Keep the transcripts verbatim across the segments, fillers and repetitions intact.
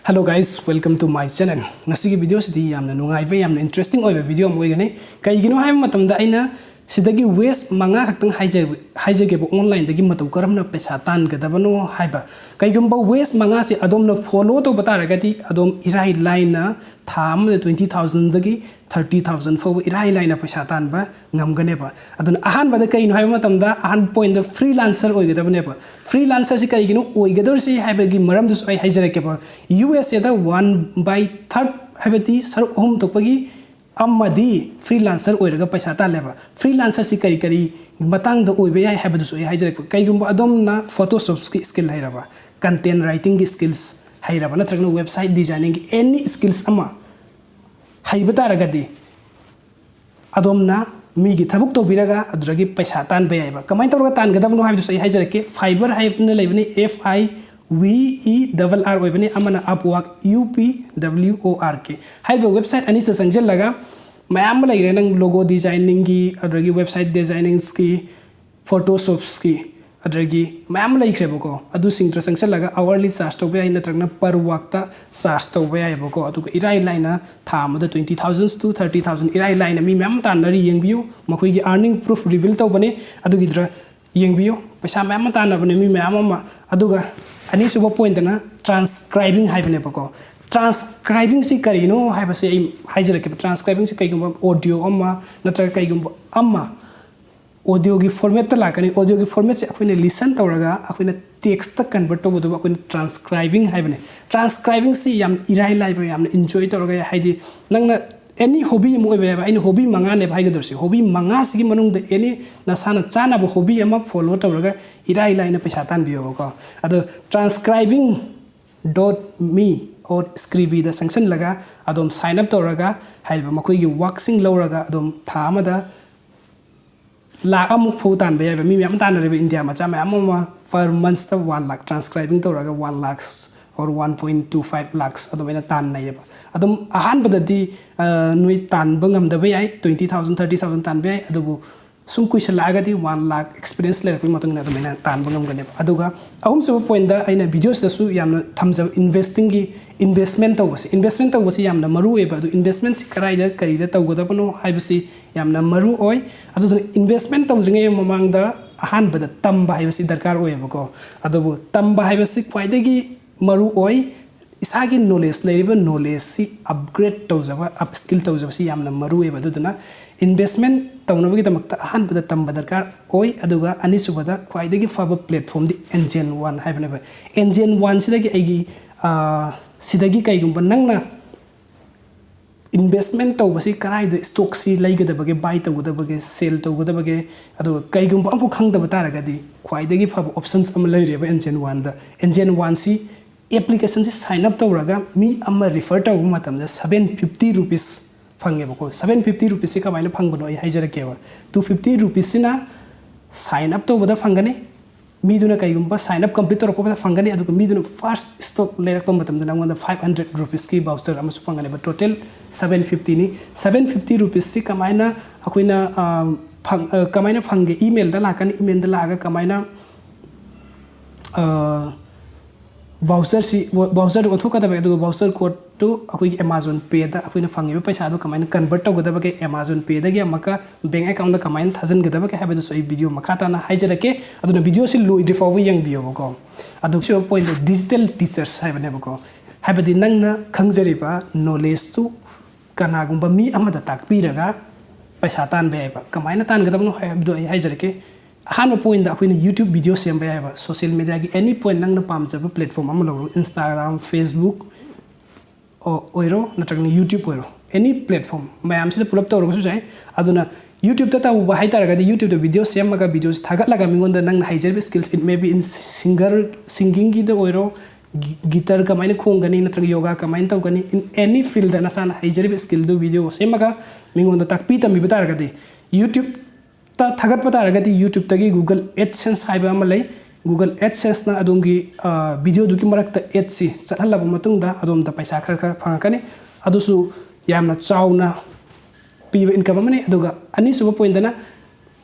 Hello guys, welcome to my channel. ꯉꯁꯤꯒꯤ ꯚꯤꯗꯤꯑꯣꯁꯤꯗꯤ ꯌꯥꯝꯅ ꯅꯨꯡꯉꯥꯏꯕ, ꯌꯥꯝꯅ ꯏꯟꯇꯔꯦꯁꯇꯤꯡ ꯑꯣꯏꯕ ꯚꯤꯗꯤꯑꯣ ꯑꯃ ꯑꯣꯏꯒꯅꯤ꯫ ꯀꯩꯒꯤꯅꯣ ꯍꯥꯏꯕ ꯃꯇꯝꯗ, ꯑꯩꯅ ꯁꯤꯗꯒꯤ ꯋꯦꯁ ꯃꯉꯥ ꯈꯛꯇꯪ ꯍꯥꯏꯖ-, ꯍꯥꯏꯖꯒꯦꯕ, ꯑꯣꯟꯂꯥꯏꯟꯗꯒꯤ ꯃꯇꯧ ꯀꯔꯝꯅ ꯄꯩꯁꯥ ꯇꯥꯟꯒꯗꯕꯅꯣ ꯍꯥꯏꯕ꯫ ꯀꯩꯒꯨꯝꯕ ꯋꯦꯁ ꯃꯉꯥꯁꯤ ꯑꯗꯣꯝꯅ ꯐꯣꯂꯣ ꯇꯧꯕ ꯇꯥꯔꯒꯗꯤ, ꯑꯗꯣꯝ ꯏꯔꯥꯏ ꯂꯥꯏꯅ ꯊꯥ ꯑꯃꯗ twenty thousandꯗꯒꯤ thirty thousand ꯐꯥꯎꯕ ꯏꯔꯥꯏ ꯂꯥꯏꯅ ꯄꯩꯁꯥ ꯇꯥꯟꯕ ꯉꯝꯒꯅꯦꯕ꯫ ꯑꯗꯨꯅ ꯑꯍꯥꯟꯕꯗ ꯀꯩꯅꯣ ꯍꯥꯏꯕ ꯃꯇꯝꯗ, ꯑꯍꯥꯟꯕ ꯄꯣꯏꯟꯗ ꯐ꯭ꯔꯤꯂꯥꯟꯁꯔ ꯑꯣꯏꯒꯗꯕꯅꯦꯕ꯫ ꯐ꯭ꯔꯤꯂꯥꯟꯁꯔꯁꯤ ꯀꯔꯤꯒꯤꯅꯣ ꯑꯣꯏꯒꯗꯧꯔꯤꯁꯤ ꯍꯥꯏꯕꯒꯤ ꯃꯔꯝꯗꯨꯁꯨ ꯑꯩ ꯍꯥꯏꯖꯔꯛꯀꯦꯕ꯫ ꯌꯨ ꯑꯦꯁ ꯑꯦꯗ one by third, ꯍꯥꯏꯕꯗꯤ ꯁꯔꯨꯛ ꯑꯍꯨꯝ ꯊꯣꯛꯄꯒꯤ ꯑꯃꯗꯤ ꯐ꯭ꯔꯤꯂꯥꯟꯁꯔ ꯑꯣꯏꯔꯒ ꯄꯩꯁꯥ ꯇꯥꯜꯂꯦꯕ꯫ ꯐ꯭ꯔꯤꯂꯥꯟꯁꯔꯁꯤ ꯀꯔꯤ ꯀꯔꯤ ꯃꯇꯥꯡꯗ ꯑꯣꯏꯕ ꯌꯥꯏ ꯍꯥꯏꯕꯗꯨꯁꯨ ꯑꯩ ꯍꯥꯏꯖꯔꯛꯀꯦ꯫ ꯀꯩꯒꯨꯝꯕ ꯑꯗꯣꯝꯅ ꯐꯣꯇꯣꯁꯣꯞꯀꯤ ꯁ꯭ꯀꯤꯜ ꯍꯩꯔꯕ, ꯀꯟꯇꯦꯟ ꯔꯥꯏꯇꯤꯡꯒꯤ ꯁ꯭ꯀꯤꯜꯁ ꯍꯩꯔꯕ, ꯅꯠꯇ꯭ꯔꯒꯅ ꯋꯦꯕꯁꯥꯏꯠ ꯗꯤꯖꯥꯏꯅꯤꯡꯒꯤ ꯑꯦꯅꯤ ꯁ꯭ꯀꯤꯜꯁ ꯑꯃ ꯍꯩꯕ ꯇꯥꯔꯒꯗꯤ, ꯑꯗꯣꯝꯅ ꯃꯤꯒꯤ ꯊꯕꯛ ꯇꯧꯕꯤꯔꯒ ꯑꯗꯨꯗꯒꯤ ꯄꯩꯁꯥ ꯇꯥꯟꯕ ꯌꯥꯏꯕ꯫ ꯀꯃꯥꯏꯅ ꯇꯧꯔꯒ ꯇꯥꯟꯒꯗꯕꯅꯣ ꯍꯥꯏꯕꯗꯨꯁꯨ ꯑꯩ ꯍꯥꯏꯖꯔꯛꯀꯦ꯫ Fiverr ꯍꯥꯏꯕꯅ ꯂꯩꯕꯅꯤ, F I V E R R ꯑꯣꯏꯕꯅꯤ, ꯑꯃꯅ Upwork, U P W O R K꯫ ꯍꯥꯏꯔꯤꯕ ꯋꯦꯕꯁꯥꯏꯠ ꯑꯅꯤꯁꯤꯗ ꯆꯪꯁꯤꯜꯂꯒ ꯃꯌꯥꯝ ꯑꯃ ꯂꯩꯈ꯭ꯔꯦ, ꯅꯪ ꯂꯣꯒꯣ ꯗꯤꯖꯥꯏꯅꯤꯡꯒꯤ, ꯑꯗꯨꯗꯒꯤ ꯋꯦꯕꯁꯥꯏꯠ ꯗꯤꯖꯥꯏꯅꯤꯡꯁꯀꯤ, ꯐꯣꯇꯣꯁꯣꯞꯁꯀꯤ, ꯑꯗꯨꯗꯒꯤ ꯃꯌꯥꯝ ꯑꯃ ꯂꯩꯈ꯭ꯔꯦꯕꯀꯣ꯫ ꯑꯗꯨꯁꯤꯡꯗꯨꯗ ꯆꯪꯁꯤꯜꯂꯒ hourly charge ꯇꯧꯕ ꯌꯥꯏ, ꯅꯠꯇ꯭ꯔꯒꯅ per workꯇ charge ꯇꯧꯕ ꯌꯥꯏꯕꯀꯣ꯫ ꯑꯗꯨꯒ ꯏꯔꯥꯏ ꯂꯥꯏꯅ ꯊꯥ ꯑꯃꯗ twenty thousand to thirty thousand ꯏꯔꯥꯏ ꯂꯥꯏꯅ ꯃꯤ ꯃꯌꯥꯝ ꯑꯃ ꯇꯥꯟꯅꯔꯤ, ꯌꯦꯡꯕꯤꯌꯨ꯫ ꯃꯈꯣꯏꯒꯤ earning proof reveal ꯇꯧꯕꯅꯦ, ꯑꯗꯨꯒꯤꯗꯨꯗ ꯌꯦꯡꯕꯤꯌꯨ꯫ ꯄꯩꯁꯥ ꯃꯌꯥꯝ ꯑꯃ ꯇꯥꯟꯅꯕꯅꯦ ꯃꯤ ꯃꯌꯥꯝ ꯑꯃ꯫ ꯑꯗꯨꯒ ꯑꯅꯤꯁꯨꯕ ꯄꯣꯏꯟꯠꯇꯅ transcribing ꯍꯥꯏꯕꯅꯦꯕꯀꯣ꯫ Transcribingꯁꯤ ꯀꯔꯤꯅꯣ ꯍꯥꯏꯕꯁꯦ ꯑꯩ ꯍꯥꯏꯖꯔꯛꯀꯦꯕ꯫ Transcribingꯁꯤ ꯀꯩꯒꯨꯝꯕ ꯑꯣꯗꯤꯑꯣ ꯑꯃ ꯅꯠꯇ꯭ꯔꯒ ꯀꯩꯒꯨꯝꯕ ꯑꯃ ꯑꯣꯗꯤꯑꯣꯒꯤ ꯐꯣꯔꯃꯦꯠꯇ ꯂꯥꯛꯀꯅꯤ꯫ ꯑꯣꯗꯤꯑꯣꯒꯤ ꯐꯣꯔꯃꯦꯠꯁꯦ ꯑꯩꯈꯣꯏꯅ ꯂꯤꯁꯟ ꯇꯧꯔꯒ ꯑꯩꯈꯣꯏꯅ ꯇꯦꯛꯁꯇ ꯀꯟꯚꯔꯠ ꯇꯧꯕꯗꯨꯕꯨ ꯑꯩꯈꯣꯏꯅ transcribing ꯍꯥꯏꯕꯅꯦ꯫ Transcribingꯁꯤ ꯌꯥꯝ ꯏꯔꯥꯏ ꯂꯥꯏꯕ, ꯌꯥꯝꯅ ꯏꯟꯖꯣꯏ ꯇꯧꯔꯒ ꯌꯥꯏ꯫ ꯍꯥꯏꯗꯤ ꯅꯪꯅ ꯑꯦꯅꯤ ꯍꯣꯕꯤ ꯑꯃ ꯑꯣꯏꯕ ꯌꯥꯏꯕ꯫ ꯑꯩꯅ ꯍꯣꯕꯤ ꯃꯉꯥꯅꯦꯕ ꯍꯥꯏꯒꯗꯧꯔꯤꯁꯦ꯫ ꯍꯣꯕꯤ ꯃꯉꯥꯁꯤꯒꯤ ꯃꯅꯨꯡꯗ ꯑꯦꯅꯤ ꯅꯁꯥꯅ ꯆꯥꯅꯕ ꯍꯣꯕꯤ ꯑꯃ ꯐꯣꯂꯣ ꯇꯧꯔꯒ ꯏꯔꯥꯏ ꯂꯥꯏꯅ ꯄꯩꯁꯥ ꯇꯥꯟꯕꯤꯌꯣꯕꯀꯣ꯫ ꯑꯗꯣ transcribing dot me or Scribbyꯗ ꯆꯪꯁꯤꯜꯂꯒ ꯑꯗꯨꯝ sign up ꯇꯧꯔꯒ ꯍꯥꯏꯔꯤꯕ ꯃꯈꯣꯏꯒꯤ ꯋꯥꯛꯁꯤꯡ ꯂꯧꯔꯒ ꯑꯗꯨꯝ ꯊꯥ ꯑꯃꯗ ꯂꯥꯛ ꯑꯃꯨꯛ ꯐꯥꯎ ꯇꯥꯟꯕ ꯌꯥꯏꯕ꯫ ꯃꯤ ꯃꯌꯥꯝ ꯇꯥꯟꯅꯔꯤꯕ ꯏꯟꯗꯤꯌꯥ ꯃꯆꯥ ꯃꯌꯥꯝ ꯑꯃ per monthꯇ one lakh transcribing ꯇꯧꯔꯒ one lakhs or one point two five lakhs ꯑꯗꯨꯃꯥꯏꯅ ꯇꯥꯟꯅꯩꯌꯦꯕ꯫ ꯑꯗꯨꯝ ꯑꯍꯥꯟꯕꯗꯗꯤ, ꯑ, ꯅꯣꯏ ꯇꯥꯟꯕ ꯉꯝꯗꯕ ꯌꯥꯏ, twenty thousand, thirty thousand ꯇꯥꯟꯕ ꯌꯥꯏ, ꯑꯗꯨꯕꯨ ꯁꯨꯝ ꯀꯨꯏꯁꯜꯂꯛꯑꯒꯗꯤ ꯋꯥꯟ ꯂꯥꯛ ꯑꯦꯛꯁꯄꯤꯔꯤꯌꯦꯟꯁ ꯂꯩꯔꯛꯄꯒꯤ ꯃꯇꯨꯡ ꯏꯟꯅ ꯑꯗꯨꯃꯥꯏꯅ ꯇꯥꯟꯕ ꯉꯝꯒꯅꯦꯕ꯫ ꯑꯗꯨꯒ ꯑꯍꯨꯝꯁꯨꯕ ꯄꯣꯏꯟꯗ ꯑꯩꯅ ꯚꯤꯗꯤꯑꯣꯁꯤꯗꯁꯨ ꯌꯥꯝꯅ ꯊꯝꯖꯕ ꯏꯟꯚꯦꯁꯇꯤꯡꯒꯤ, ꯏꯟꯚꯦꯁꯃꯦꯟ ꯇꯧꯕꯁꯦ꯫ ꯏꯟꯚꯦꯁꯃꯦꯟ ꯇꯧꯕꯁꯤ ꯌꯥꯝꯅ ꯃꯔꯨ ꯑꯣꯏꯌꯦꯕ꯫ ꯑꯗꯨ ꯏꯟꯚꯦꯁꯃꯦꯟꯁꯤ ꯀꯗꯥꯏꯗ ꯀꯔꯤꯗ ꯇꯧꯒꯗꯕꯅꯣ ꯍꯥꯏꯕꯁꯤ ꯌꯥꯝꯅ ꯃꯔꯨ ꯑꯣꯏ꯫ ꯑꯗꯨꯗꯨꯅ ꯏꯟꯚꯦꯁꯃꯦꯟ ꯇꯧꯗ꯭ꯔꯤꯉꯩ ꯃꯃꯥꯡꯗ ꯑꯍꯥꯟꯕꯗ ꯇꯝꯕ ꯍꯥꯏꯕꯁꯤ ꯗꯔꯀꯥꯔ ꯑꯣꯏꯌꯦꯕꯀꯣ꯫ ꯑꯗꯨꯕꯨ ꯇꯝꯕ ꯍꯥꯏꯕꯁꯤ ꯈ꯭ꯋꯥꯏꯗꯒꯤ ꯃꯔꯨ ꯑꯣꯏ꯫ ꯏꯁꯥꯒꯤ ꯅꯣꯂꯦꯖ, ꯂꯩꯔꯤꯕ ꯅꯣꯂꯦꯖꯁꯤ ꯑꯞꯒ꯭ꯔꯦꯗ ꯇꯧꯖꯕ, ꯑꯞꯁ꯭ꯀꯤꯜ ꯇꯧꯖꯕꯁꯤ ꯌꯥꯝꯅ ꯃꯔꯨ ꯑꯣꯏꯌꯦꯕ꯫ ꯑꯗꯨꯗꯨꯅ ꯏꯟꯚꯦꯁꯃꯦꯟ ꯇꯧꯅꯕꯒꯤꯗꯃꯛꯇ ꯑꯍꯥꯟꯕꯗ ꯇꯝꯕ ꯗꯔꯀꯥꯔ ꯑꯣꯏ꯫ ꯑꯗꯨꯒ ꯑꯅꯤꯁꯨꯕꯗ ꯈ꯭ꯋꯥꯏꯗꯒꯤ ꯐꯕ ꯄ꯭ꯂꯦꯠꯐꯣꯝꯗꯤ ꯑꯦꯟꯖꯦꯟ ꯋꯥꯟ ꯍꯥꯏꯕꯅꯦꯕ꯫ ꯑꯦꯟꯖꯦꯟ ꯋꯥꯟꯁꯤꯗꯒꯤ ꯑꯩꯒꯤ, ꯑꯥ, ꯁꯤꯗꯒꯤ ꯀꯩꯒꯨꯝꯕ ꯅꯪꯅ ꯏꯟꯚꯦꯁꯃꯦꯟ ꯇꯧꯕꯁꯤ ꯀꯗꯥꯏꯗ ꯁ꯭ꯇꯣꯛꯁꯤ ꯂꯩꯒꯗꯕꯒꯦ, ꯕꯥꯏ ꯇꯧꯒꯗꯕꯒꯦ, ꯁꯦꯜ ꯇꯧꯒꯗꯕꯒꯦ, ꯑꯗꯨꯒ ꯀꯩꯒꯨꯝꯕ ꯑꯃꯐꯥꯎ ꯈꯪꯗꯕ ꯇꯥꯔꯒꯗꯤ ꯈ꯭ꯋꯥꯏꯗꯒꯤ ꯐꯕ ꯑꯣꯞꯁꯟꯁ ꯑꯃ ꯂꯩꯔꯦꯕ ꯑꯦꯟꯖꯦꯟ ꯋꯥꯟꯗ꯫ ꯑꯦꯟꯖꯦꯟ ꯋꯥꯟꯁꯤ ꯑꯦꯄ꯭ꯂꯤꯀꯦꯁꯟꯁꯤ ꯁꯥꯏꯟ ꯑꯞ ꯇꯧꯔꯒ ꯃꯤ ꯑꯃ ꯔꯤꯐꯔ ꯇꯧꯕ ꯃꯇꯝꯗ ꯁꯕꯦꯟ ꯐꯤꯐꯇꯤ ꯔꯨꯄꯤꯁ ꯐꯪꯉꯦꯕꯀꯣ꯫ ꯁꯕꯦꯟ ꯐꯤꯐꯇꯤ ꯔꯨꯄꯤꯁꯁꯤ ꯀꯃꯥꯏꯅ ꯐꯪꯕꯅꯣ ꯑꯩ ꯍꯥꯏꯖꯔꯛꯀꯦꯕ꯫ ꯇꯨ ꯐꯤꯐꯇꯤ ꯔꯨꯄꯤꯁꯁꯤꯅ ꯁꯥꯏꯟ ꯑꯞ ꯇꯧꯕꯗ ꯐꯪꯒꯅꯤ꯫ ꯃꯤꯗꯨꯅ ꯀꯩꯒꯨꯝꯕ ꯁꯥꯏꯟ ꯑꯞ ꯀꯝꯄ꯭ꯂꯤꯠ ꯇꯧꯔꯛꯄꯗ ꯐꯪꯒꯅꯤ꯫ ꯑꯗꯨꯒ ꯃꯤꯗꯨꯅ ꯐꯥꯔꯁ ꯁ꯭ꯇꯣꯛ ꯂꯩꯔꯛꯄ ꯃꯇꯝꯗ ꯅꯉꯣꯟꯗ ꯐꯥꯏꯚ ꯍꯟꯗ꯭ꯔꯦꯠ ꯔꯨꯄꯤꯁꯀꯤ ꯚꯥꯎꯆꯔ ꯑꯃꯁꯨ ꯐꯪꯒꯅꯦꯕ꯫ ꯇꯣꯇꯦꯜ ꯁꯕꯦꯟ ꯐꯤꯐꯇꯤꯅꯤ꯫ ꯁꯕꯦꯟ ꯐꯤꯐꯇꯤ ꯔꯨꯄꯤꯁꯁꯤ ꯀꯃꯥꯏꯅ ꯑꯩꯈꯣꯏꯅ, ꯑ, ꯐꯪ-, ꯑ, ꯀꯃꯥꯏꯅ ꯐꯪꯒꯦ? ꯏꯃꯦꯜꯗ ꯂꯥꯛꯀꯅꯤ꯫ ꯏꯃꯦꯜꯗ ꯂꯥꯛꯑꯒ ꯀꯃꯥꯏꯅ, ꯑ, ꯚꯥꯎꯆꯔꯁꯤ, ꯚꯥꯎꯆꯔꯗꯨ ꯑꯣꯟꯊꯣꯛꯀꯗꯕꯅꯤ꯫ ꯑꯗꯨꯒ ꯚꯥꯎꯆꯔ ꯀꯣꯗꯇꯨ ꯑꯩꯈꯣꯏꯒꯤ ꯑꯦꯃꯥꯖꯣꯟ ꯄꯦꯗ ꯑꯩꯈꯣꯏꯅ ꯐꯪꯉꯤꯕ ꯄꯩꯁꯥꯗꯣ ꯀꯃꯥꯏꯅ ꯀꯟꯚꯔꯠ ꯇꯧꯒꯗꯕꯒꯦ, ꯑꯦꯃꯥꯖꯣꯟ ꯄꯦꯗꯒꯤ ꯑꯃꯨꯛꯀ ꯕꯦꯡ ꯑꯦꯀꯥꯎꯟꯗ ꯀꯃꯥꯏꯅ ꯊꯥꯖꯤꯟꯒꯗꯕꯒꯦ ꯍꯥꯏꯕꯗꯨꯁꯨ ꯑꯩ ꯚꯤꯗꯤꯑꯣ ꯃꯈꯥ ꯇꯥꯅ ꯍꯥꯏꯖꯔꯛꯀꯦ꯫ ꯑꯗꯨꯅ ꯚꯤꯗꯤꯑꯣꯁꯤ ꯂꯣꯏꯗ꯭ꯔꯤ ꯐꯥꯎꯕ ꯌꯦꯡꯕꯤꯌꯣꯕꯀꯣ꯫ ꯑꯗꯨꯒ ꯁꯤꯒꯤ ꯄꯣꯏꯟꯠꯇ ꯗꯤꯖꯤꯇꯦꯜ ꯇꯤꯆꯔꯁ ꯍꯥꯏꯕꯅꯦꯕꯀꯣ꯫ ꯍꯥꯏꯕꯗꯤ ꯅꯪꯅ ꯈꯪꯖꯔꯤꯕ ꯅꯣꯂꯦꯖꯇꯨ ꯀꯅꯥꯒꯨꯝꯕ ꯃꯤ ꯑꯃꯗ ꯇꯥꯛꯄꯤꯔꯒ ꯄꯩꯁꯥ ꯇꯥꯟꯕ ꯌꯥꯏꯕ꯫ ꯀꯃꯥꯏꯅ ꯇꯥꯟꯒꯗꯕꯅꯣ ꯍꯥꯏꯕꯗꯣ ꯑꯩ ꯍꯥꯏꯖꯔꯛꯀꯦ꯫ ꯑꯍꯥꯟꯕ ꯄꯣꯏꯟꯠꯇ ꯑꯩꯈꯣꯏꯅ YouTube ꯚꯤꯗꯤꯑꯣ ꯁꯦꯝꯕ ꯌꯥꯏꯕ꯫ ꯁꯣꯁꯤꯌꯦꯜ ꯃꯦꯗꯤꯌꯥꯒꯤ ꯑꯦꯅꯤ ꯄꯣꯏꯟꯠ ꯅꯪꯅ ꯄꯥꯝꯖꯕ ꯄ꯭ꯂꯦꯠꯐꯣꯝ ꯑꯃ ꯂꯧꯔꯣ꯫ Instagram, Facebook, ꯑꯣ-, ꯑꯣꯏꯔꯣ, ꯅꯠꯇ꯭ꯔꯒꯅ YouTube ꯑꯣꯏꯔꯣ, ꯑꯦꯅꯤ ꯄ꯭ꯂꯦꯠꯐꯣꯝ ꯃꯌꯥꯝꯁꯤꯗ ꯄꯨꯂꯞ ꯇꯧꯔꯒꯁꯨ ꯌꯥꯏ꯫ ꯑꯗꯨꯅ YouTubeꯇ ꯇꯧꯕ ꯍꯥꯏ ꯇꯥꯔꯒꯗꯤ YouTubeꯇ ꯚꯤꯗꯤꯑꯣ ꯁꯦꯝꯃꯒ ꯚꯤꯗꯤꯑꯣꯁꯤ ꯊꯥꯒꯠꯂꯒ ꯃꯤꯉꯣꯟꯗ ꯅꯪꯅ ꯍꯩꯖꯔꯤꯕ skills, it may be in singer, ꯁꯤꯡꯒꯤꯡꯒꯤꯗ ꯑꯣꯏꯔꯣ, ꯒꯤ-, ꯒꯤꯇꯔ ꯀꯃꯥꯏꯅ ꯈꯣꯡꯒꯅꯤ, ꯅꯠꯇ꯭ꯔꯒ ꯌꯣꯒꯥ ꯀꯃꯥꯏꯅ ꯇꯧꯒꯅꯤ, in any field ꯅꯁꯥꯅ ꯍꯩꯖꯔꯤꯕ ꯁ꯭ꯀꯤꯜꯗꯨ ꯚꯤꯗꯤꯑꯣ ꯁꯦꯝꯃꯒ ꯃꯤꯉꯣꯟꯗ ꯇꯥꯛꯄꯤ ꯇꯝꯕꯤꯕ ꯇꯥꯔꯒꯗꯤ YouTube ꯇ ꯊꯥꯒꯠꯄ ꯇꯥꯔꯒꯗꯤ YouTubeꯇꯒꯤ Google AdSense ꯍꯥꯏꯕ ꯑꯃ ꯂꯩ꯫ Google AdSenseꯅ ꯑꯗꯣꯝꯒꯤ, ꯑ, ꯚꯤꯗꯤꯑꯣꯗꯨꯒꯤ ꯃꯔꯛꯇ ꯑꯦꯗꯁꯤ ꯆꯠꯍꯜꯂꯕ ꯃꯇꯨꯡꯗ ꯑꯗꯣꯝꯗ ꯄꯩꯁꯥ ꯈꯔ ꯈꯔ ꯐꯪꯉꯛꯀꯅꯤ꯫ ꯑꯗꯨꯁꯨ ꯌꯥꯝꯅ ꯆꯥꯎꯅ ꯄꯤꯕ ꯏꯟꯀꯝ ꯑꯃꯅꯤ꯫ ꯑꯗꯨꯒ ꯑꯅꯤꯁꯨꯕ ꯄꯣꯏꯟꯠꯇꯅ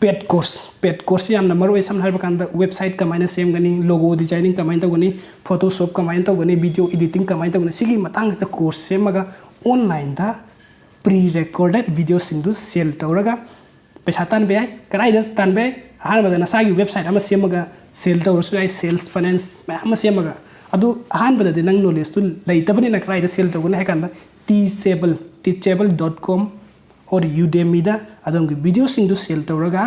Paid course, paid course ꯁꯤ ꯌꯥꯝꯅ ꯃꯔꯨ ꯑꯣꯏ꯫ ꯁꯝꯅ ꯍꯥꯏꯔꯕ ꯀꯥꯟꯗ, website ꯀꯃꯥꯏꯅ ꯁꯦꯝꯒꯅꯤ, logo designing ꯀꯃꯥꯏꯅ ꯇꯧꯒꯅꯤ, Photoshop ꯀꯃꯥꯏꯅ ꯇꯧꯒꯅꯤ, video editing ꯀꯃꯥꯏꯅ ꯇꯧꯒꯅꯤ, ꯁꯤꯒꯤ ꯃꯇꯥꯡꯁꯤꯗ course ꯁꯦꯝꯃꯒ online ꯗ pre recorded video ꯁꯤꯡꯗꯨ sell ꯇꯧꯔꯒ ꯄꯩꯁꯥ ꯇꯥꯟꯕ ꯌꯥꯏ꯫ ꯀꯗꯥꯏꯗ ꯇꯥꯟꯕ ꯌꯥꯏ? ꯑꯍꯥꯟꯕꯗ ꯅꯁꯥꯒꯤ website ꯑꯃ ꯁꯦꯝꯃꯒ sell ꯇꯧꯔꯁꯨ ꯌꯥꯏ, sales funnels ꯃꯌꯥꯝ ꯑꯃ ꯁꯦꯝꯃꯒ꯫ ꯑꯗꯨ ꯑꯍꯥꯟꯕꯗꯗꯤ ꯅꯪ knowledge ꯇꯨ ꯂꯩꯇꯕꯅꯤꯅ ꯀꯗꯥꯏꯗ sell ꯇꯧꯒꯅꯤ ꯍꯥꯏ ꯀꯥꯟꯗ, teachable, teachable dot com or Udemy ꯗ ꯑꯗꯣꯝꯒꯤ video ꯁꯤꯡꯗꯨ sell ꯇꯧꯔꯒ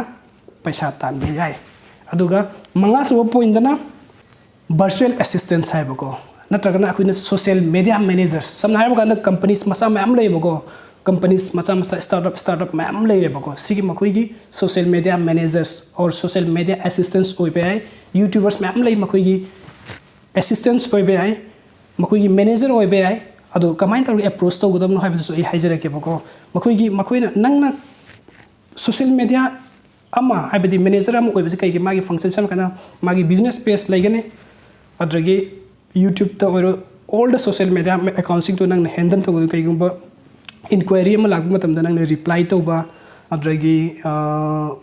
ꯄꯩꯁꯥ ꯇꯥꯟꯕ ꯌꯥꯏ꯫ ꯑꯗꯨꯒ ꯃꯉꯥꯁꯨꯕ point ꯇꯅ virtual assistants ꯍꯥꯏꯕꯀꯣ, ꯅꯠꯇ꯭ꯔꯒꯅ ꯑꯩꯈꯣꯏꯅ social media managers꯫ ꯁꯝꯅ ꯍꯥꯏꯔꯕ ꯀꯥꯟꯗ, companies ꯃꯆꯥ ꯃꯌꯥꯝ ꯂꯩꯌꯦꯕꯀꯣ, companies ꯃꯆꯥ ꯃꯆꯥ, startup, startup ꯃꯌꯥꯝ ꯂꯩꯔꯦꯕꯀꯣ꯫ ꯁꯤꯒꯤ ꯃꯈꯣꯏꯒꯤ social media managers or social media assistants ꯑꯣꯏꯕ ꯌꯥꯏ꯫ YouTubers ꯃꯌꯥꯝ ꯂꯩ, ꯃꯈꯣꯏꯒꯤ assistants ꯑꯣꯏꯕ ꯌꯥꯏ, ꯃꯈꯣꯏꯒꯤ manager ꯑꯣꯏꯕ ꯌꯥꯏ꯫ ꯑꯗꯣ ꯀꯃꯥꯏꯅ ꯇꯧꯔꯒ approach ꯇꯧꯒꯗꯕꯅꯣ ꯍꯥꯏꯕꯗꯨꯁꯨ ꯑꯩ ꯍꯥꯏꯖꯔꯛꯀꯦꯕꯀꯣ꯫ ꯃꯈꯣꯏꯒꯤ, ꯃꯈꯣꯏꯅ, ꯅꯪꯅ social media ꯑꯃ, ꯍꯥꯏꯕꯗꯤ manager ꯑꯃ ꯑꯣꯏꯕꯁꯤ ꯀꯩꯒꯤ, ꯃꯥꯒꯤ function ꯁꯝꯅ ꯍꯥꯏꯔꯀꯥꯟꯗ ꯃꯥꯒꯤ business page ꯂꯩꯒꯅꯤ, ꯑꯗꯨꯗꯒꯤ YouTube ꯇ ꯑꯣꯏꯔꯣ, all the social media account ꯁꯤꯡꯗꯣ ꯅꯪꯅ handle ꯇꯧꯒꯗꯕ꯫ ꯀꯩꯒꯨꯝꯕ inquiry ꯑꯃ ꯂꯥꯛꯄ ꯃꯇꯝꯗ ꯅꯪꯅ reply ꯇꯧꯕ, ꯑꯗꯨꯗꯒꯤ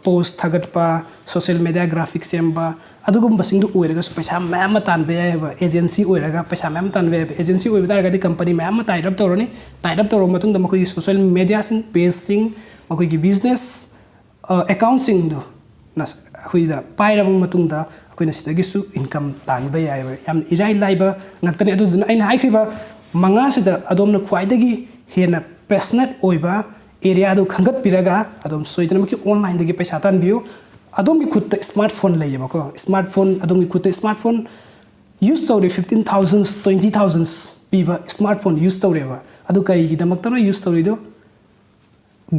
post ꯊꯥꯒꯠꯄ, social media graphic ꯁꯦꯝꯕ, ꯑꯗꯨꯒꯨꯝꯕꯁꯤꯡꯗꯨ ꯑꯣꯏꯔꯒꯁꯨ ꯄꯩꯁꯥ ꯃꯌꯥꯝ ꯑꯃ ꯇꯥꯟꯕ ꯌꯥꯏꯑꯕ꯫ Agency ꯑꯣꯏꯔꯒ ꯄꯩꯁꯥ ꯃꯌꯥꯝ ꯇꯥꯟꯕ ꯌꯥꯏꯑꯕ꯫ Agency ꯑꯣꯏꯕ ꯇꯥꯔꯒꯗꯤ company ꯃꯌꯥꯝ ꯑꯃ tie up ꯇꯧꯔꯅꯤ꯫ Tie up ꯇꯧꯔꯕ ꯃꯇꯨꯡꯗ ꯃꯈꯣꯏꯒꯤ social media ꯁꯤꯡ, page ꯁꯤꯡ, ꯃꯈꯣꯏꯒꯤ business account ꯁꯤꯡꯗꯨ ꯑꯩꯈꯣꯏꯗ ꯄꯥꯏꯔꯕ ꯃꯇꯨꯡꯗ ꯑꯩꯈꯣꯏꯅ ꯁꯤꯗꯒꯤꯁꯨ income ꯇꯥꯟꯕ ꯌꯥꯏꯑꯕ꯫ ꯌꯥꯝ ꯏꯔꯥꯏ ꯂꯥꯏꯕ ꯉꯥꯛꯇꯅꯤ꯫ ꯑꯗꯨꯗꯨꯅ ꯑꯩꯅ ꯍꯥꯏꯈ꯭ꯔꯤꯕ ꯃꯉꯥꯁꯤꯗ ꯑꯗꯣꯝꯅ ꯈ꯭ꯋꯥꯏꯗꯒꯤ ꯍꯦꯟꯅ passionate ꯑꯣꯏꯕ area ꯗꯨ ꯈꯟꯒꯠꯄꯤꯔꯒ ꯑꯗꯣꯝ ꯁꯣꯏꯗꯅꯃꯛꯀꯤ online ꯗꯒꯤ ꯄꯩꯁꯥ ꯇꯥꯟꯕꯤꯌꯨ꯫ ꯑꯗꯣꯝꯒꯤ ꯈꯨꯠꯇ smart phone ꯂꯩꯌꯦꯕꯀꯣ, smart phone, ꯑꯗꯣꯝꯒꯤ ꯈꯨꯠꯇ smart phone use ꯇꯧꯔꯦ, fifteen thousands, twenty thousands ꯄꯤꯕ smart phone use ꯇꯧꯔꯦꯕ꯫ ꯑꯗꯨ ꯀꯔꯤꯒꯤꯗꯃꯛꯇꯅꯣ use ꯇꯧꯔꯤꯗꯣ?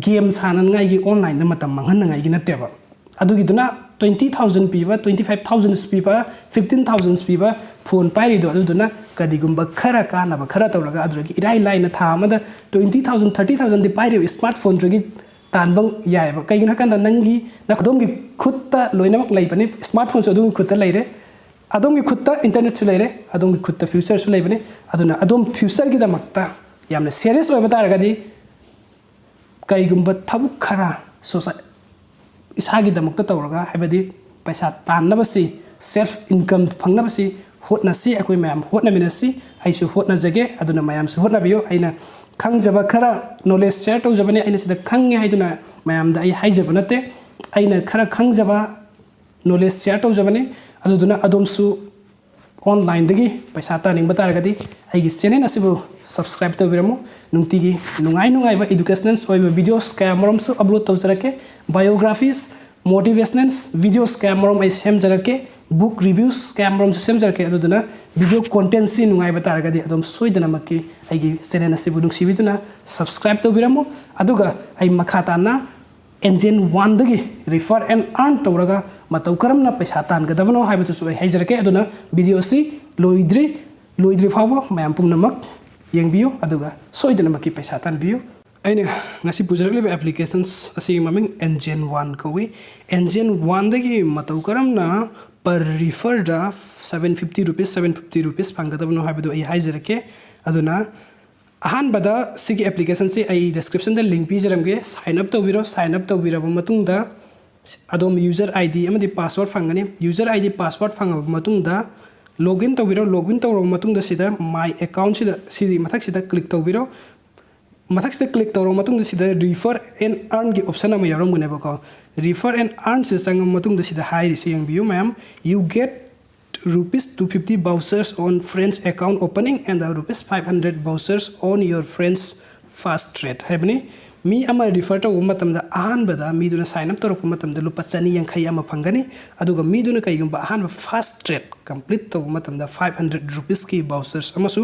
Game ꯁꯥꯟꯅꯅꯉꯥꯏꯒꯤ, online ꯗ ꯃꯇꯝ ꯃꯥꯡꯍꯟꯅꯉꯥꯏꯒꯤ ꯅꯠꯇꯦꯕ꯫ ꯑꯗꯨꯒꯤꯗꯨꯅ twenty thousand ꯄꯤꯕ, twenty five thousand ꯄꯤꯕ, fifteen thousand ꯄꯤꯕ phone ꯄꯥꯏꯔꯤꯗꯣ, ꯑꯗꯨꯗꯨꯅ ꯀꯔꯤꯒꯨꯝꯕ ꯈꯔ ꯀꯥꯟꯅꯕ ꯈꯔ ꯇꯧꯔꯒ, ꯑꯗꯨꯗꯒꯤ ꯏꯔꯥꯏ ꯂꯥꯏꯅ ꯊꯥ ꯑꯃꯗ twenty thousand, thirty thousand ꯗꯤ ꯄꯥꯏꯔꯤꯕ smart phone ꯗꯨꯒꯤ ꯇꯥꯟꯕ ꯌꯥꯏꯑꯕ꯫ ꯀꯩꯒꯤꯅꯣ ꯍꯥꯏꯀꯥꯟꯗ ꯅꯪꯒꯤ, ꯑꯗꯣꯝꯒꯤ ꯈꯨꯠꯇ ꯂꯣꯏꯅꯃꯛ ꯂꯩꯕꯅꯤ꯫ Smart phone ꯁꯨ ꯑꯗꯣꯝꯒꯤ ꯈꯨꯠꯇ ꯂꯩꯔꯦ, ꯑꯗꯣꯝꯒꯤ ꯈꯨꯠꯇ internet ꯁꯨ ꯂꯩꯔꯦ, ꯑꯗꯣꯝꯒꯤ ꯈꯨꯠꯇ future ꯁꯨ ꯂꯩꯕꯅꯤ꯫ ꯑꯗꯨꯅ ꯑꯗꯣꯝ future ꯒꯤꯗꯃꯛꯇ ꯌꯥꯝꯅ serious ꯑꯣꯏꯕ ꯇꯥꯔꯒꯗꯤ, ꯀꯔꯤꯒꯨꯝꯕ ꯊꯕꯛ ꯈꯔ society ꯏꯁꯥꯒꯤꯗꯃꯛꯇ ꯇꯧꯔꯒ, ꯍꯥꯏꯕꯗꯤ ꯄꯩꯁꯥ ꯇꯥꯟꯅꯕꯁꯤ, self income ꯐꯪꯅꯕꯁꯤ ꯍꯣꯠꯅꯁꯤ, ꯑꯩꯈꯣꯏ ꯃꯌꯥꯝ ꯍꯣꯠꯅꯃꯤꯟꯅꯁꯤ꯫ ꯑꯩꯁꯨ ꯍꯣꯠꯅꯖꯒꯦ, ꯑꯗꯨꯅ ꯃꯌꯥꯝꯁꯨ ꯍꯣꯠꯅꯕꯤꯌꯨ꯫ ꯑꯩꯅ ꯈꯪꯖꯕ ꯈꯔ knowledge share ꯇꯧꯖꯕꯅꯤ꯫ ꯑꯩꯅ ꯁꯤꯗ ꯈꯪꯉꯦ ꯍꯥꯏꯗꯨꯅ ꯃꯌꯥꯝꯗ ꯑꯩ ꯍꯥꯏꯖꯕ ꯅꯠꯇꯦ꯫ ꯑꯩꯅ ꯈꯔ ꯈꯪꯖꯕ knowledge share ꯇꯧꯖꯕꯅꯤ꯫ ꯑꯗꯨꯗꯨꯅ ꯑꯗꯣꯝꯁꯨ online ꯗꯒꯤ ꯄꯩꯁꯥ ꯇꯥꯟꯅꯤꯡꯕ ꯇꯥꯔꯒꯗꯤ ꯑꯩꯒꯤ channel ꯑꯁꯤꯕꯨ subscribe ꯇꯧꯕꯤꯔꯝꯃꯨ꯫ ꯅꯨꯡꯇꯤꯒꯤ ꯅꯨꯡꯉꯥꯏ ꯅꯨꯡꯉꯥꯏꯕ educational ꯑꯣꯏꯕ videos ꯀꯌꯥ ꯃꯔꯨꯝꯁꯨ upload ꯇꯧꯖꯔꯛꯀꯦ꯫ Biographies, motivational videos ꯀꯌꯥ ꯃꯔꯨꯝ ꯑꯩ ꯁꯦꯝꯖꯔꯛꯀꯦ꯫ Book reviews ꯀꯌꯥ ꯃꯔꯨꯝꯁꯨ ꯁꯦꯝꯖꯔꯛꯀꯦ꯫ ꯑꯗꯨꯗꯨꯅ video content ꯁꯤ ꯅꯨꯡꯉꯥꯏꯕ ꯇꯥꯔꯒꯗꯤ ꯑꯗꯨꯝ ꯁꯣꯏꯗꯅꯃꯛꯀꯤ ꯑꯩꯒꯤ channel ꯑꯁꯤꯕꯨ ꯅꯨꯡꯁꯤꯕꯤꯗꯨꯅ subscribe ꯇꯧꯕꯤꯔꯝꯃꯨ꯫ ꯑꯗꯨꯒ ꯑꯩ ꯃꯈꯥ ꯇꯥꯅ Engine one ꯗꯒꯤ refer and earn ꯇꯧꯔꯒ ꯃꯇꯧ ꯀꯔꯝꯅ ꯄꯩꯁꯥ ꯇꯥꯟꯒꯗꯕꯅꯣ ꯍꯥꯏꯕꯗꯨꯁꯨ ꯑꯩ ꯍꯥꯏꯖꯔꯛꯀꯦ꯫ ꯑꯗꯨꯅ video ꯑꯁꯤ ꯂꯣꯏꯗ꯭ꯔꯤ, ꯂꯣꯏꯗ꯭ꯔꯤ ꯐꯥꯎꯕ ꯃꯌꯥꯝ ꯄꯨꯝꯅꯃꯛ ꯌꯦꯡꯕꯤꯌꯨ, ꯑꯗꯨꯒ ꯁꯣꯏꯗꯅꯃꯛꯀꯤ ꯄꯩꯁꯥ ꯇꯥꯟꯕꯤꯌꯨ꯫ ꯑꯩꯅ ꯉꯁꯤ ꯄꯨꯖꯔꯛꯂꯤꯕ applications ꯑꯁꯤꯒꯤ ꯃꯃꯤꯡ Engine one ꯀꯧꯏ꯫ Engine one ꯗꯒꯤ ꯃꯇꯧ ꯀꯔꯝꯅ per refer ꯗ seven fifty rupees, seven fifty rupees ꯐꯪꯒꯗꯕꯅꯣ ꯍꯥꯏꯕꯗꯨ ꯑꯩ ꯍꯥꯏꯖꯔꯛꯀꯦ꯫ ꯑꯗꯨꯅ ꯑꯍꯥꯟꯕꯗ ꯁꯤꯒꯤ application ꯁꯤ ꯑꯩ description ꯗ link ꯄꯤꯖꯔꯝꯒꯦ꯫ Sign up ꯇꯧꯕꯤꯔꯣ꯫ Sign up ꯇꯧꯕꯤꯔꯕ ꯃꯇꯨꯡꯗ ꯑꯗꯣꯝ user ID ꯑꯃꯗꯤ password ꯐꯪꯒꯅꯤ꯫ User ID, password ꯐꯪꯉꯕ ꯃꯇꯨꯡꯗ login ꯇꯧꯕꯤꯔꯣ꯫ Login ꯇꯧꯔꯕ ꯃꯇꯨꯡꯗ ꯁꯤꯗ My Account ꯁꯤꯗ, ꯁꯤꯗꯤ ꯃꯊꯛꯁꯤꯗ click ꯇꯧꯕꯤꯔꯣ꯫ ꯃꯊꯛꯁꯤꯗ click ꯇꯧꯔꯕ ꯃꯇꯨꯡꯗ ꯁꯤꯗ Refer and Earn ꯒꯤ option ꯑꯃ ꯌꯥꯎꯔꯝꯒꯅꯦꯕꯀꯣ꯫ Refer and Earn ꯁꯤꯗ ꯆꯪꯉꯕ ꯃꯇꯨꯡꯗ ꯁꯤꯗ ꯍꯥꯏꯔꯤꯁꯤ ꯌꯦꯡꯕꯤꯌꯨ ꯃꯌꯥꯝ, "You get rupees two fifty vouchers on friends account opening and the rupees five hundred vouchers on your friends first trade" ꯍꯥꯏꯕꯅꯤ꯫ ꯃꯤ ꯑꯃ refer ꯇꯧꯕ ꯃꯇꯝꯗ ꯑꯍꯥꯟꯕꯗ ꯃꯤꯗꯨꯅ sign up ꯇꯧꯔꯛꯄ ꯃꯇꯝꯗ ꯂꯨꯄꯥ ꯆꯅꯤ ꯌꯥꯡꯈꯩ ꯑꯃ ꯐꯪꯒꯅꯤ꯫ ꯑꯗꯨꯒ ꯃꯤꯗꯨꯅ ꯀꯩꯒꯨꯝꯕ ꯑꯍꯥꯟꯕ first trade complete ꯇꯧꯕ ꯃꯇꯝꯗ five hundred rupees ꯀꯤ vouchers ꯑꯃꯁꯨ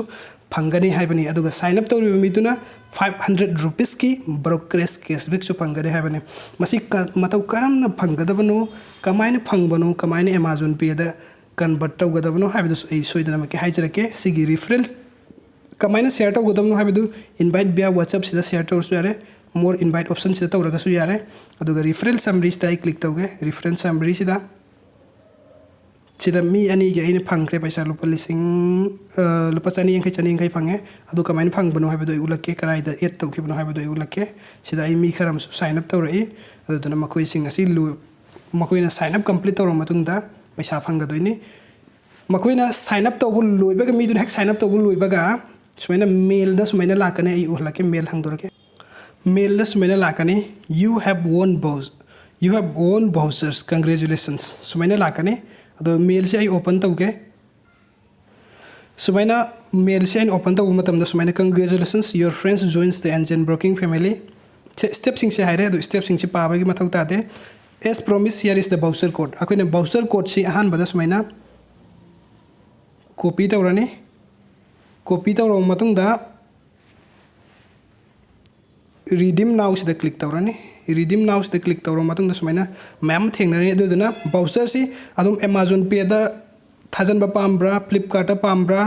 ꯐꯪꯒꯅꯤ ꯍꯥꯏꯕꯅꯤ꯫ ꯑꯗꯨꯒ sign up ꯇꯧꯔꯤꯕ ꯃꯤꯗꯨꯅ five hundred rupees ꯀꯤ brokerage cashback ꯁꯨ ꯐꯪꯒꯅꯤ ꯍꯥꯏꯕꯅꯤ꯫ ꯃꯁꯤ ꯀ-, ꯃꯇꯧ ꯀꯔꯝꯅ ꯐꯪꯒꯗꯕꯅꯣ, ꯀꯃꯥꯏꯅ ꯐꯪꯕꯅꯣ, ꯀꯃꯥꯏꯅ Amazon Pay ꯗ convert ꯇꯧꯒꯗꯕꯅꯣ ꯍꯥꯏꯕꯗꯨꯁꯨ ꯑꯩ ꯁꯣꯏꯗꯅꯃꯛꯀꯤ ꯍꯥꯏꯖꯔꯛꯀꯦ꯫ ꯁꯤꯒꯤ referral ꯀꯃꯥꯏꯅ share ꯇꯧꯒꯗꯕꯅꯣ ꯍꯥꯏꯕꯗꯨ invite via WhatsApp ꯁꯤꯗ share ꯇꯧꯔꯁꯨ ꯌꯥꯔꯦ, more invite option ꯁꯤꯗ ꯇꯧꯔꯒꯁꯨ ꯌꯥꯔꯦ꯫ ꯑꯗꯨꯒ referral summary ꯁꯤꯗ ꯑꯩ click ꯇꯧꯒꯦ꯫ Referral summary ꯁꯤꯗ ꯁꯤꯗ ꯃꯤ ꯑꯅꯤꯒꯤ ꯑꯩꯅ ꯐꯪꯈ꯭ꯔꯦ ꯄꯩꯁꯥ ꯂꯨꯄꯥ ꯂꯤꯁꯤꯡ, ꯑ, ꯂꯨꯄꯥ ꯆꯅꯤ ꯌꯥꯡꯈꯩ, ꯆꯅꯤ ꯌꯥꯡꯈꯩ ꯐꯪꯉꯦ꯫ ꯑꯗꯨ ꯀꯃꯥꯏꯅ ꯐꯪꯕꯅꯣ ꯍꯥꯏꯕꯗꯣ ꯑꯩ ꯎꯠꯂꯛꯀꯦ, ꯀꯗꯥꯏꯗ add ꯇꯧꯈꯤꯕꯅꯣ ꯍꯥꯏꯕꯗꯣ ꯑꯩ ꯎꯠꯂꯛꯀꯦ꯫ ꯁꯤꯗ ꯑꯩ ꯃꯤ ꯈꯔ ꯑꯃꯁꯨ sign up ꯇꯧꯔꯛꯏ꯫ ꯑꯗꯨꯗꯨꯅ ꯃꯈꯣꯏꯁꯤꯡ ꯑꯁꯤ ꯂꯣꯏ-, ꯃꯈꯣꯏꯅ sign up complete ꯇꯧꯔꯕ ꯃꯇꯨꯡꯗ ꯄꯩꯁꯥ ꯐꯪꯒꯗꯣꯏꯅꯤ꯫ ꯃꯈꯣꯏꯅ sign up ꯇꯧꯕ ꯂꯣꯏꯕꯒ, ꯃꯤꯗꯨꯅ ꯍꯦꯛ sign up ꯇꯧꯕ ꯂꯣꯏꯕꯒ ꯁꯨꯃꯥꯏꯅ mailꯗ ꯁꯨꯃꯥꯏꯅ ꯂꯥꯛꯀꯅꯤ꯫ ꯑꯩ ꯎꯍꯜꯂꯛꯀꯦ, mail ꯍꯥꯡꯗꯣꯔꯛꯀꯦ꯫ Mailꯗ ꯁꯨꯃꯥꯏꯅ ꯂꯥꯛꯀꯅꯤ, "You have won vou-, you have won vouchers, congratulations" ꯁꯨꯃꯥꯏꯅ ꯂꯥꯛꯀꯅꯤ꯫ ꯑꯗꯣ mailꯁꯦ ꯑꯩ open ꯇꯧꯒꯦ꯫ ꯁꯨꯃꯥꯏꯅ mailꯁꯦ ꯑꯩꯅ open ꯇꯧꯕ ꯃꯇꯝꯗ ꯁꯨꯃꯥꯏꯅ, "Congratulations, your friends joins the Engine Broking family"꯫ ꯁꯦ, stepꯁꯤꯡꯁꯦ ꯍꯥꯏꯔꯦ, ꯑꯗꯨ stepꯁꯤꯡꯁꯦ ꯄꯥꯕꯒꯤ ꯃꯊꯧ ꯇꯥꯗꯦ꯫ "As promised, here is the voucher code"꯫ ꯑꯩꯈꯣꯏꯅ voucher codeꯁꯤ ꯑꯍꯥꯟꯕꯗ ꯁꯨꯃꯥꯏꯅ copy ꯇꯧꯔꯅꯤ꯫ Copy ꯇꯧꯔꯕ ꯃꯇꯨꯡꯗ, "Redeem nowꯁꯤꯗ click ꯇꯧꯔꯅꯤ꯫ Redeem nowꯁꯤꯗ click ꯇꯧꯔꯕ ꯃꯇꯨꯡꯗ ꯁꯨꯃꯥꯏꯅ ꯃꯌꯥꯝ ꯑꯃ ꯊꯦꯡꯅꯔꯅꯤ꯫ ꯑꯗꯨꯗꯨꯅ voucherꯁꯤ ꯑꯗꯨꯝ Amazon Payꯗ ꯊꯥꯖꯤꯟꯕ ꯄꯥꯝꯕ꯭ꯔꯥ, Flipkartꯇ ꯄꯥꯝꯕ꯭ꯔꯥ,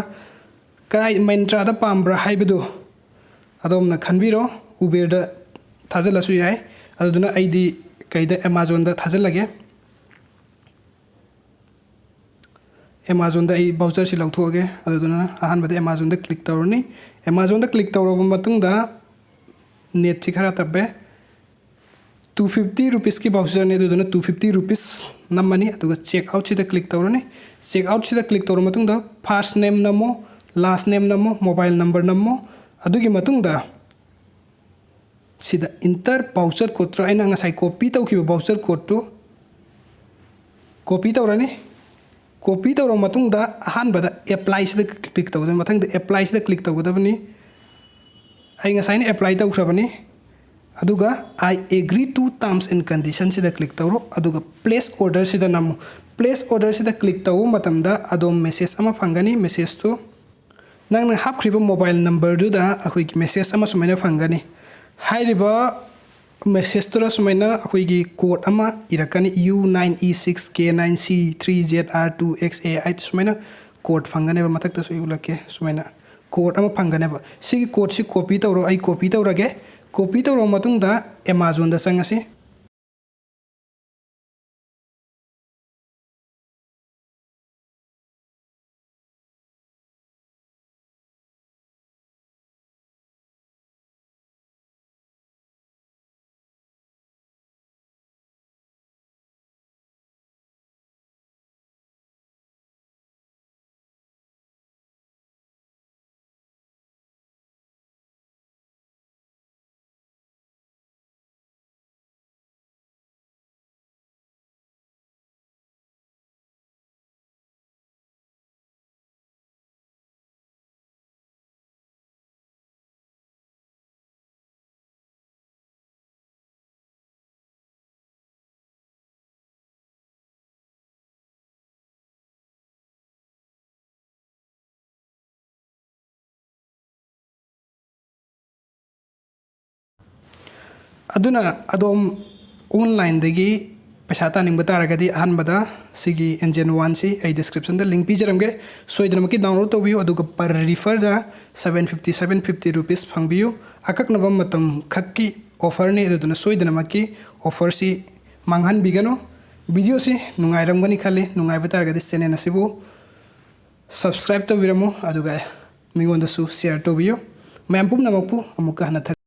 ꯀꯔꯥꯏ, Myntraꯗ ꯄꯥꯝꯕ꯭ꯔꯥ ꯍꯥꯏꯕꯗꯨ ꯑꯗꯣꯝꯅ ꯈꯟꯕꯤꯔꯣ꯫ Uberꯗ ꯊꯥꯖꯤꯜꯂꯁꯨ ꯌꯥꯏ꯫ ꯑꯗꯨꯗꯨꯅ ꯑꯩꯗꯤ ꯀꯩꯗ, Amazonꯗ ꯊꯥꯖꯤꯜꯂꯒꯦ꯫ Amazonꯗ ꯑꯩ voucherꯁꯤ ꯂꯧꯊꯣꯛꯑꯒꯦ꯫ ꯑꯗꯨꯗꯨꯅ ꯑꯍꯥꯟꯕꯗ Amazonꯗ click ꯇꯧꯔꯅꯤ꯫ Amazonꯗ click ꯇꯧꯔꯕ ꯃꯇꯨꯡꯗ, netꯁꯤ ꯈꯔ ꯇꯞꯄꯦ꯫ Two fifty rupeesꯀꯤ voucherꯅꯤ, ꯑꯗꯨꯗꯨꯅ two fifty rupees ꯅꯝꯃꯅꯤ, ꯑꯗꯨꯒ checkoutꯁꯤꯗ click ꯇꯧꯔꯅꯤ꯫ Checkoutꯁꯤꯗ click ꯇꯧꯔꯕ ꯃꯇꯨꯡꯗ, first name ꯅꯝꯃꯣ, last name ꯅꯝꯃꯣ, mobile number ꯅꯝꯃꯣ꯫ ꯑꯗꯨꯒꯤ ꯃꯇꯨꯡꯗ ꯁꯤꯗ enter voucher codeꯇꯣ, ꯑꯩꯅ ꯉꯁꯥꯏ copy ꯇꯧꯈꯤꯕ voucher codeꯇꯣ copy ꯇꯧꯔꯅꯤ꯫ Copy ꯇꯧꯔꯕ ꯃꯇꯨꯡꯗ ꯑꯍꯥꯟꯕꯗ applyꯁꯤꯗ click ꯇꯧꯒꯗꯕꯅꯤ꯫ ꯃꯊꯪꯗ applyꯁꯤꯗ click ꯇꯧꯒꯗꯕꯅꯤ꯫ ꯑꯩ ꯉꯁꯥꯏꯅ apply ꯇꯧꯈ꯭ꯔꯕꯅꯤ꯫ ꯑꯗꯨꯒ "I agree to terms and conditionꯁꯤꯗ click ꯇꯧꯔꯣ꯫ ꯑꯗꯨꯒ place orderꯁꯤꯗ ꯅꯝꯃꯨ꯫ Place orderꯁꯤꯗ click ꯇꯧꯕ ꯃꯇꯝꯗ ꯑꯗꯣꯝ message ꯑꯃ ꯐꯪꯒꯅꯤ꯫ Messageꯇꯨ ꯅꯪꯅ ꯍꯥꯞꯈ꯭ꯔꯤꯕ mobile numberꯗꯨꯗ ꯑꯩꯈꯣꯏꯒꯤ message ꯑꯃ ꯁꯨꯃꯥꯏꯅ ꯐꯪꯒꯅꯤ꯫ ꯍꯥꯏꯔꯤꯕ messageꯇꯨꯗ ꯁꯨꯃꯥꯏꯅ ꯑꯩꯈꯣꯏꯒꯤ code ꯑꯃ ꯏꯔꯛꯀꯅꯤ, "U nine E six K nine C three Z R two X A eight" ꯁꯨꯃꯥꯏꯅ code ꯐꯪꯒꯅꯦꯕ꯫ ꯃꯊꯛꯇꯁꯨ ꯑꯩ ꯎꯠꯂꯛꯀꯦ꯫ ꯁꯨꯃꯥꯏꯅ code ꯑꯃ ꯐꯪꯒꯅꯦꯕ꯫ ꯁꯤꯒꯤ codeꯁꯤ copy ꯇꯧꯔꯣ꯫ ꯑꯩ copy ꯇꯧꯔꯒꯦ꯫ Copy ꯇꯧꯔꯕ ꯃꯇꯨꯡꯗ Amazonꯗ ꯆꯪꯉꯁꯤ꯫ ꯑꯗꯨꯅ ꯑꯗꯣꯝ ꯑꯣꯟꯂꯥꯏꯟꯗꯒꯤ ꯄꯩꯁꯥ ꯇꯥꯅꯤꯡꯕ ꯇꯥꯔꯒꯗꯤ, ꯑꯍꯥꯟꯕꯗ ꯁꯤꯒꯤ Engine One ꯁꯤ ꯑꯩ description ꯗ link ꯄꯤꯖꯔꯝꯒꯦ, ꯁꯣꯏꯗꯅꯃꯛꯀꯤ download ꯇꯧꯕꯤꯌꯨ꯫ ꯑꯗꯨꯒ per refer ꯗ seven fifty, seven fifty rupees ꯐꯪꯕꯤꯌꯨ꯫ ꯑꯀꯛꯅꯕ ꯃꯇꯝ ꯈꯛꯀꯤ offer ꯅꯤ, ꯑꯗꯨꯗꯨꯅ ꯁꯣꯏꯗꯅꯃꯛꯀꯤ offer ꯁꯤ ꯃꯥꯡꯍꯟꯕꯤꯒꯅꯨ꯫ Video ꯁꯤ ꯅꯨꯡꯉꯥꯏꯔꯝꯒꯅꯤ ꯈꯜꯂꯤ꯫ ꯅꯨꯡꯉꯥꯏꯕ ꯇꯥꯔꯒꯗꯤ channel ꯑꯁꯤꯕꯨ subscribe ꯇꯧꯕꯤꯔꯝꯃꯨ, ꯑꯗꯨꯒ ꯃꯤꯉꯣꯟꯗꯁꯨ share ꯇꯧꯕꯤꯌꯨ꯫ ꯃꯌꯥꯝ ꯄꯨꯝꯅꯃꯛꯄꯨ ꯑꯃꯨꯛꯀ ꯍꯟꯅ ꯊꯥꯒꯠ